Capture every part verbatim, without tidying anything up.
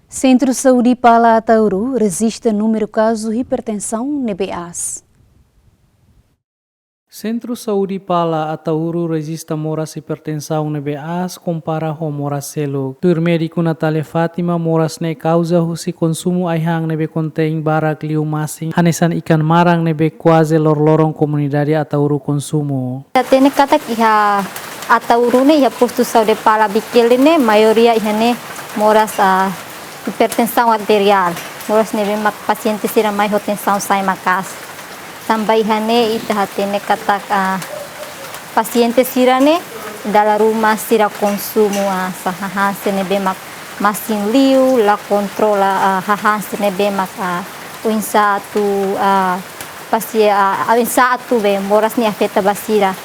Sentru Saúde Pala Ataúru rejista númeru kazu hipertensaun ne'ebé aas. Sentru Saúde Pala Ataúru rejista moras hipertensaun ne'ebé aas kompara ho moras seluk. Tuir médiku Natalia Fátima, moras ne'e kauza husi konsumu ai-han ne'ebé kontein barak liu masin, hanesan ikan maran ne'ebé kuaze loroloron komunidade Ataúru konsumu. Ita hatene katak iha Ataúru ne'e, iha postu saúde Pala Bikili ne'e, maioria iha ne'e moras, ah, hipertensaun arteriál. Moras ne'ebé mak pasiente sira mai ho tensaun sa'e maka'as. Tanba iha ne'e ita hatene katak, ah, pasiente sira-ne'e dala ruma sira konsumu, ah, sa hahán sira ne'ebé mak masin liu, la kontrola, ah, hahán sira ne'ebé mak, ah, oinsá atu, ah, pasie-, ah, oinsá atu be moras ne'e afeta ba sira.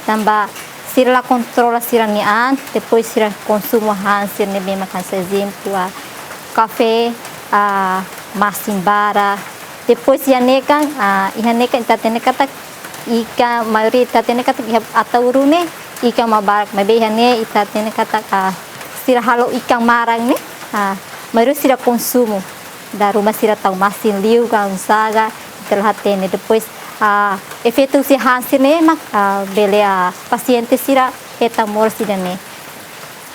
Tanba sira la kontrola sira-nia an, depois sira konsumu hahán sira ne'ebé mak hanesan ezemplu, ah, kafé, ah, masin barak. Depois iha ne'e kan, ah, iha ne'e kan ita hatene katak ikan, maioria ita hatene katak iha Ataúru ne'e ikan mak barak, maibé iha ne'e ita hatene katak, ah, sira halo ikan maran ne'e, ah, maioria sira konsumu. Dala ruma sira tau masin liu ka oinsá ka, ita la hatene. Depois, ah, efeitu husi hahán sira-ne'e mak, ah, bele, ah, pasiente sira hetan moras ida-ne'e.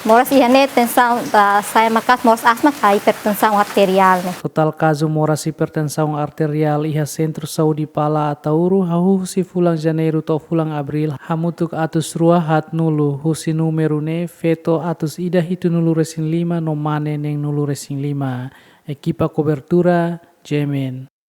Moras iha ne'e tensaun, ah, sa'e maka'as, moras aas mak, ah, hipertensaun arteriál ne'e. Totál kazu moras hipertensaun arteriál iha Sentru Saúde Pala Ataúru hahú husi fulan Janeiru to'o fulan Abríl hamutuk atus rua haatnulu, husi númeru ne'e feto atus ida hitunulu resin lima no mane neenulu resin lima. Ekipa kobertura, Jemen.